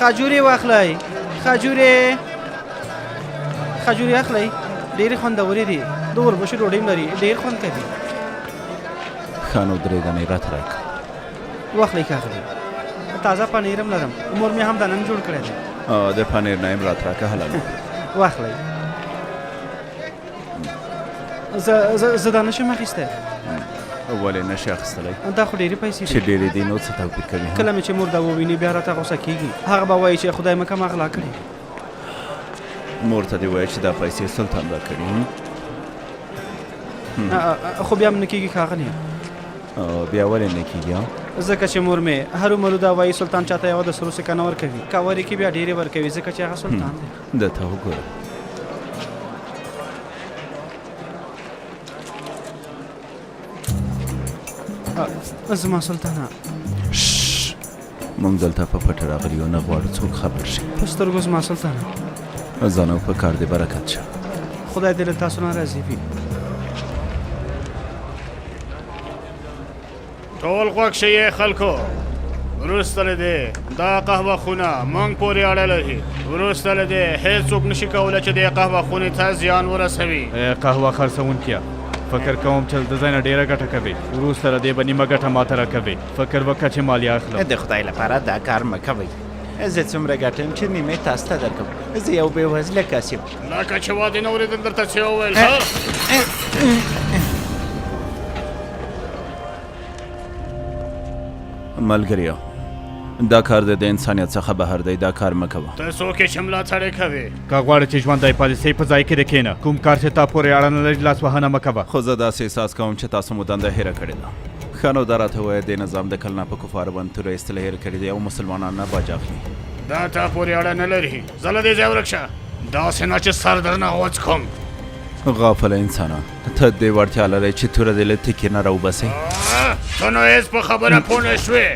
خجورې واخلئ، خجورې، خجورې اخلئ، ډېرې خوندورې دي، د اوربشو ډوډۍ هم لري، ډېر خوند کوي. ښه نو درې دانې راته راکړه. واخلئ ښاغلي، تازه پنیر هم لرم، مور مې همدا نن جوړ کړی دی. د پنیر نه هم راته راکړه هله نو. واخلئ. زه زه زه دا نشم اخیستی. ولې نشې اخیستلی؟ دا خو ډېرې پیسې چې دي. ډېرې دي نو څه توپیر کوي؟ کله مې چې مور دا وویني بیا راته غوسه کېږي، هغه به وایي چې خدای مه که ما غلا کړې. مور ته دې وایي چې دا پیسې سلطان راکړي. خو بیا هم نه کېږي ښاغلیه. بیا ولې نه کېږي؟ ځکه چې مور مې هرومرو دا وایي سلطان چاته یوه د سرو سکه نه ورکوي، که ورکړي بیا ډېرې ورکوي، ځکه چې هغه سلطان دی. ده ته وګوره. زما سلطانه. مونږ دلته په پټه راغلي یو، نه غواړو څوک خبر شي. په سترګو زما سلطانه. ځان او په کار دې برکت شه. خدای دې له تاسو نه راضي وي. ټول غوږ شئ خلکو، وروسته له دې دا قهوه خونه موږ پورې اړه لري. وروسته له دې هیڅوک نشي کولی چې دې قهوه خونې ته زیان ورسوي. ای قهوه خرڅوونکیه، فکر کوم چې له ده ځای نه ډېره ګټه کوې. وروسته له دې به نیمه ګټه ماته راکوې. فکر وکړه چې مالیه اخلم. د خدای لپاره دا کار مه کوئ. زه څومره ګټم چې نیمې تاسو ته درکوم. زه یو بېوزله کس یم. لکه چې وا دې نه اورېدل درته څه وویل؟ ښه ملګریه، دا کار د انسانیت څخه بهر دی، دا کار مه کوه. ته څوک یې چې ملاتړ یې کوې؟ که غواړې چې ژوندی پاتې سې په ځای کې دې کښېنه. کوم کار چې تا پورې اړه نه لري لاسوهنه مه کوه. خو زه داسې احساس کوم چې تاسو مو دنده هېره کړې ده. ښه نو دا راته ووایه، دې نظام د کله نه په کفارو باندې توره ایستل هېر کړي دي او مسلمانان نه باج اخلي؟ دا تا پورې اړه نه لري. زه له دې ځایه ورک شه، داسې نه چې سر درنه غوڅ کړم. غافله انسانه، ته دې وړتیا لرې چې توره دې له تیکې نه راوباسې؟ ته نو هېڅ په خبره پوه نه شوې.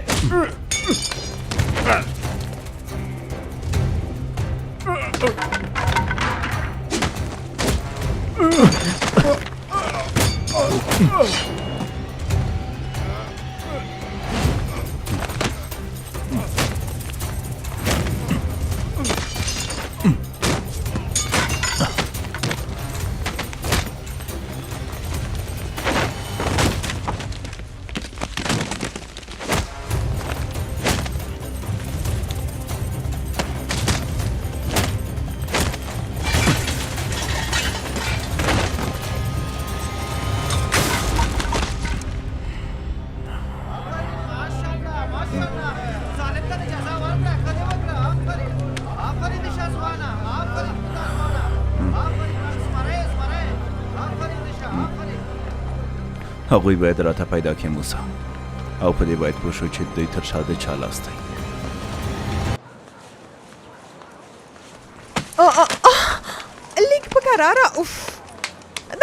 هغوی باید راته پیدا کړي موسی، او په دې باید پوه شو چې دوی تر شا د چا لاس دی. لږ په کراره. اوف،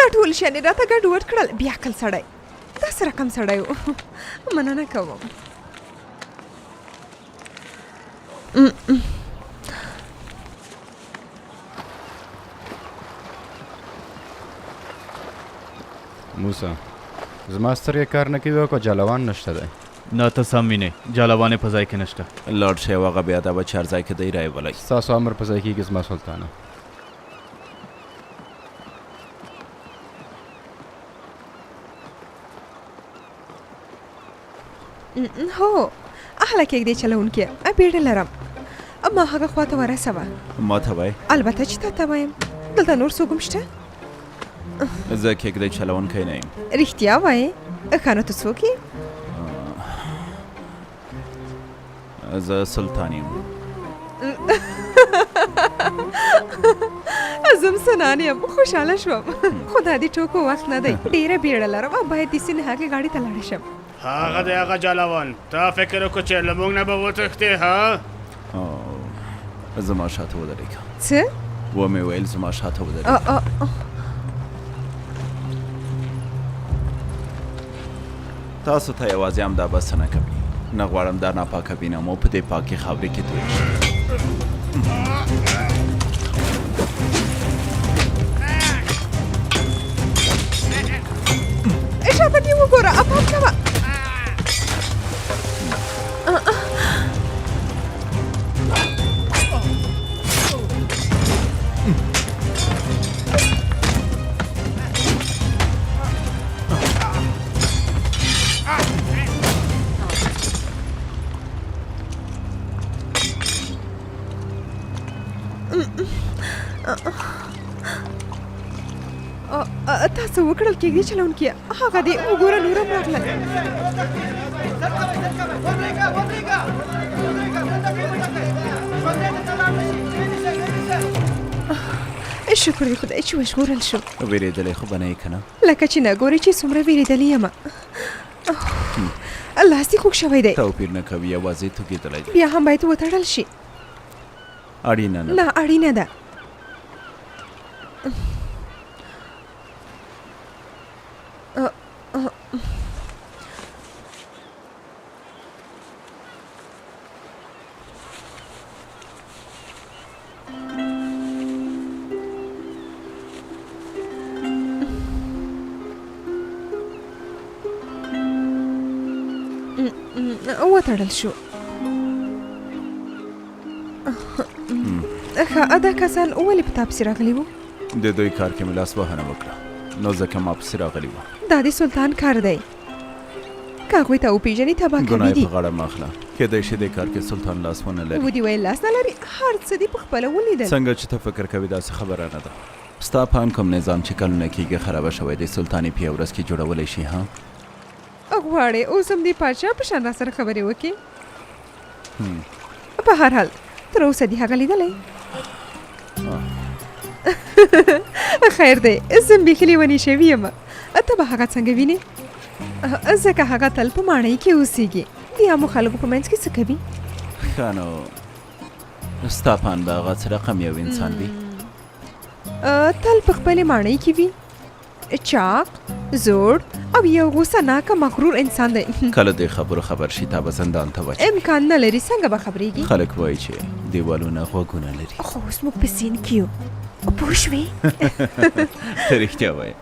دا ټول شیان یې راته ګډوډ کړل. بیا عقل سړی، دا څه رقم سړی و؟ مننه کوم. موسی، زما سترګې کار نه کوي او که جالوان نشته دی؟ نه، ته سم وینې، جالوان یې په ځای کې نشته. لاړ شئ او هغه بې ادبه چې هر ځای کې دی رایې ولئ. ستاسو امر په ځای کېږي زما سلطانه. هو، اهله کېږدۍ چلوونکیه، بیړه لرم، ما هغه خواته ورسوه. ما ته وایې؟ البته چې تا ته وایم. دلته نور څوک هم شته؟ زه کېږدۍ چلوونکی نه یم. رښتیا وایې؟ ښه نو ته څوک یې؟ زه سلطان یم. زه هم سنان یم، خوشحاله شوم. خو دا د ټوکو وخت نه دی، ډېره بیړه لرم او باید د سیند هغې غاړې ته لاړه شم. هغه دی هغه جالوان، تا فکر وکړ چې له موږ نه به وتښتې؟ ها؟ زما شاته ودرېږه. څه؟ ومې ویل زما شاته ودرېږه. تاسو ته یوازې همدا بسنه کوي. نه غواړم دا ناپاکه وینه مو په دې پاکې خاورې کې تویه شي. شاته دې وګوره، پام کوه. تا څه وکړل کېږدۍ چلوونکیه؟ هغه دې وګوره نور هم راغلل. شکر دی خدای چې وژغورل شو. وېرېدلی خو به نه یې که نه؟ لکه چې نه ګورې چې څومره وېرېدلې یم. لاس دې خوږ شوی دی. توپیر نه کوي، یوازې توږېدلی دی. بیا هم باید وتړل شي. اړینه نه نه، اړینه ده. وتړل شو. ښه، دا کسان ولې په تا پسې راغلي وو؟ د دوی کار کې مې لاسوهنه وکړه، نو ځکه ما پسې راغلي وو. دا د سلطان کار دی، که هغوی ته وپېژني تباه کوي ګناه دي. په غاړه مه اخله، کېدای شي دې کار کې سلطان لاس ونه لري. ودې ویل لاس نه لري، هر څه دې په خپله ولیدل. څنګه چې ته فکر کوې داسې خبره نه ده. ستا په اند کوم نظام چې کلونه کېږي خرابه شوی دی، سلطان یې په یوه ورځ کې جوړولی شي؟ ها؟ غواړې اوس هم د پاچا په شان راسره خبرې وکړې؟ په هر حال تر اوسه دې هغه لیدلی؟ خیر دی، زه بیخي لیونۍ شوې یم. ته به هغه څنګه وینې؟ ځکه هغه تل په ماڼۍ کې اوسیږي. د عامو خلکو په منځ کې څه کوي؟ ښه نو ستا په اند به هغه څه رقم یو انسان وي؟ تل په خپلې ماڼۍ کې وي. چاق، زوړ او یو غوسه ناکه مغرور انسان دی. که له دې خبرو خبر شي تا به زندان ته واچوي. امکان نه لري، څنګه به خبرېږي؟ خلک وایي چې دیوالونه غوږونه لري. خو اوس موږ په سیند کې یو، پوه شوې؟ ته رښتیا وایې.